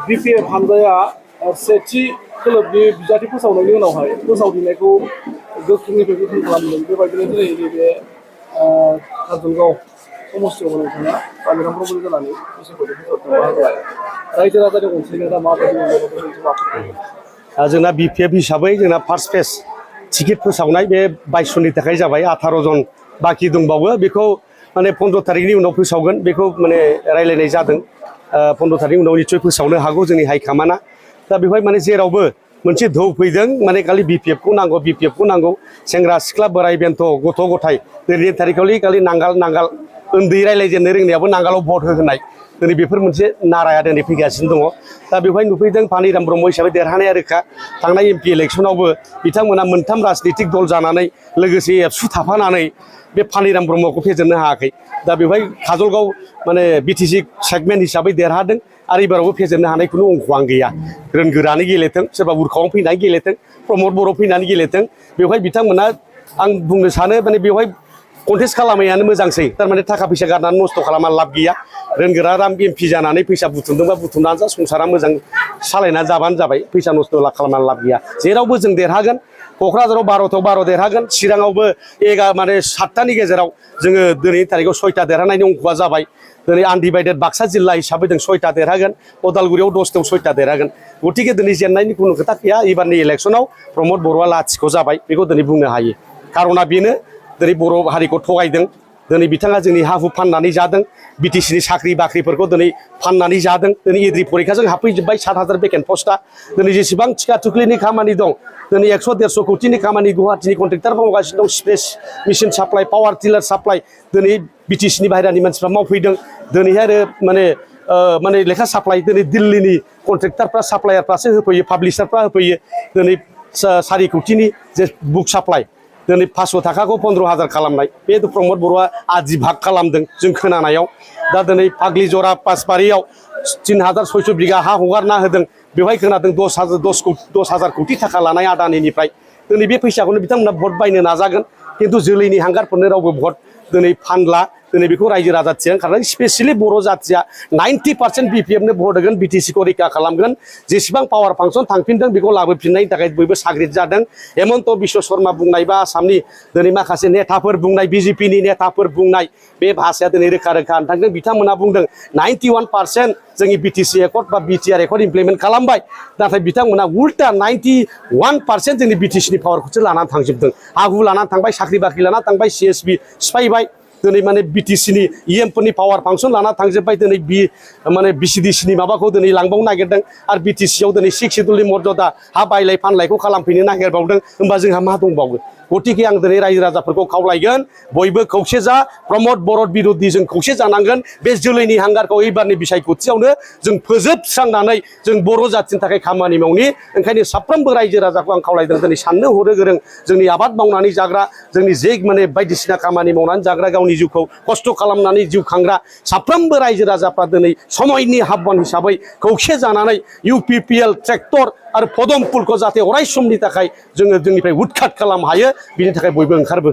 BPF हानजाया सेथि खोलोबनि बिजाथि फोसावनायनि उनावहाय फोसावदिंनायखौ गोख्रोंनिफ्राय गोख्रों खालामदों। बेबायदिनो दिनै नैबे काजलगाव समस्थियाव नोंथाङा बालिरामफोरबो जानानै बिसायख'थि फोसावदों रायजो राजानि अनसायनाया दा माबायदि जोंना बिपिएफ हिसाबै जोंना फार्स्ट फेज टिकेट फोसावनाय बे 22 जननि थाखाय जाबाय 18 जन बाखि दंबावो बेखौ माने 15 तारिखनि उनाव फोसावगोन बेखौ माने रायलायनाय जादों 15 तारिखनि उनाव निश्चय फोसावनो हागौ जोंनि हाइकमान्डआ दा बेवहाय माने जेरावबो मोनसे धौ फैदों माने खालि बिपिएफखौ नांगौ सेंग्रा सिख्ला बोराय बेन्थ गथ' गथाय दिनैनि तारिखावलि खालि नांगाल उन्दै रायलायजेननो रोंनायाबो नांगालाव भट होनाय दिनै बेफोर मोनसे नाराया दिनै फैगासिनो दङ दा बेवहाय नुफैदों पानिराम ब्रह्म हिसाबै देरहानाया रोखा थांनाय एमपि इलेक्सनावबो बिथांमोना मोनथाम राजनितिक दल जानानै लोगोसे एबसु थाफानानै बे पानिराम ब्रह्मखौ फेजेननो हायाखै दा बेवहाय काजलगाव माने बिटिसि सेगमेन्ट हिसाबै देरहादों आरो एबारावबो फेजेननो हानाय खुनु अंख आं गैया गोरानै गेलेथों सोरबा उरखावआव फैनानै गेलेथों प्रमद बर' फैनानै गेलेथों बेवहाय बिथांमोना आं बुंनो सानो माने बेवहाय कन्टेस्ट खालामैयानो मोजांसै थारमाने थाखा फैसा गारनानै नस्थ' खालामनानै लाब गैया रोंगोरा राम एमपि जानानै फैसा बुथुमदोंबा बुथुमनानै जा संसारा मोजां सालायनानै जाबानो जाबाय फैसा नस्थ' खालामनानै लाब गैया जेरावबो जों देरहागोन क'क्राझाराव 12थाव 12 देरहागोन चिराङावबो माने 7थानि गेजेराव जोङो दिनैनि तारिखाव 6था देरहानायनि अंखआ जाबाय दिनै आनडिभाइडेड बाक्सा जिल्ला हिसाबै जों 6था देरहागोन उदालगुरियाव 10थाव 6था देरहागोन गतिके दिनै जेननायनि खुनु खोथा गैया एबारनि इलेक्सनाव प्रमद बर'आ लाथिख' जाबाय बेखौ दिनै बुंनो हायो खारना बेनो दिनै बर' हारिखौ थगायदों दिनै बिथाङा जोंनि हा हु फाननानै जादों बिटिसिनि साख्रि बाख्रिफोरखौ दिनै फाननानै जादों दिनै एग्रि फरिखाजों हाबफैजोब्बाय 7,000 भेकेन्ट पस्टआ दिनै जेसेबां थिखा थुख्लिनि खामानि दं दिनै 100-150 कोटिनि खामानि गुवाहाटीनि कन्ट्रेक्टर मावगासिनो दं space machine supply power tiller supply दिनै बिटिसिनि बाहेरानि मानसिफ्रा मावफैदों दिनैहाय आरो माने लेखा साप्लाइ दिनै दिल्लीनि कन्ट्रेक्टरफ्रा साप्लायारफ्रासो होफैयो पाब्लिशारफ्रा होफैयो दिनै 4 कोटिनि जे बुक साप्लाइ दिनै 500 थाखाखौ 15,000 खालामनाय बे प्रमद बर'आ आदि भाग खालामदों जों खोनानायाव दा दिनै फाग्लि जरा पासबारियाव 3,600 बिगा हा हगारना होदों बेवहाय खोनादों 10,000 कोटि थाखा लानाय आदानिनिफ्राय दिनै बे फैसाखौनो बिथांमोना भट बायनो नाजागोन खिन्थु जोलैनि हांगारफोरनो रावबो भट दिनै फानला दिनै बेखौ रायजो राजा थिरांखादों स्पेसियेलि बर' जाथिया 90% बिपिएफनो भट होगोन बिटिसिखौ रैखा खालामगोन जेसेबां पावार फांसन थांफिनदों बेखौ लाबोफिननायनि थाखाय बयबो साग्रिद जादों हेमन्त बिश्व शर्मा बुंनाय बा आसामनि दिनै माखासे नेताफोर बुंनाय बिजेपिनि नेताफोर बुंनाय बे भाषाया दिनै रोखा ओंखारदों बिथांमोना बुंदों 91% जोंनि बिटिसि एकर्ड बा बिटिआर एकर्ड इमप्लिमेन्ट खालामबाय नाथाय बिथांमोना उल्टा 91% जोंनि बिटिसिनि पावारखौसो लानानै थांजोबदों हा हु लानानै थांबाय साख्रि बाख्रि लानानै थांबाय CSB सिफायबाय दिनै माने बिटिसिनि इएमफोरनि पावार फांसन लाना थांजोब्बाय दिनै माने बिसिडिसिनि माबाखौ दिनै लांबावनो नागिरदों आरो बिटिसियाव दिनै 6 सिडुलनि मर्यादा हा बायलाय फानलायखौ खालामफैनो नागिरबावदों होमबा जोंहा मा दंबावो गतिके आं दिनै रायजो राजाफोरखौ खावलायगोन बयबो खौसे जा प्रमद बर' बिरोधी जों खौसे जानांगोन बे जोलैनि हांगारखौ एबारनि बिसायख'थियावनो जों फोजोबस्रांनानै जों बर' जाथिनि थाखाय खामानि मावनि ओंखायनो साफ्रोमबो रायजो राजाखौ आं खावलायदों दिनै साननो हनो गोरों जोंनि आबाद मावनानै जाग्रा जोंनि जे माने बायदिसिना खामानि मावनानै जाग्रा गावनि जिउखौ खस्थ' खालामनानै जिउ खांग्रा साफ्रोमबो रायजो राजाफ्रा दिनै समयनि हाबवान हिसाबै खौसे जानानै UPPL ट्रेक्टर आरो पदम फुलखौ जाहाथे अराय समनि थाखाय जोङो जोंनिफ्राय उदखाट खालामनो हायो बिनि थाखाय बयबो ओंखारबो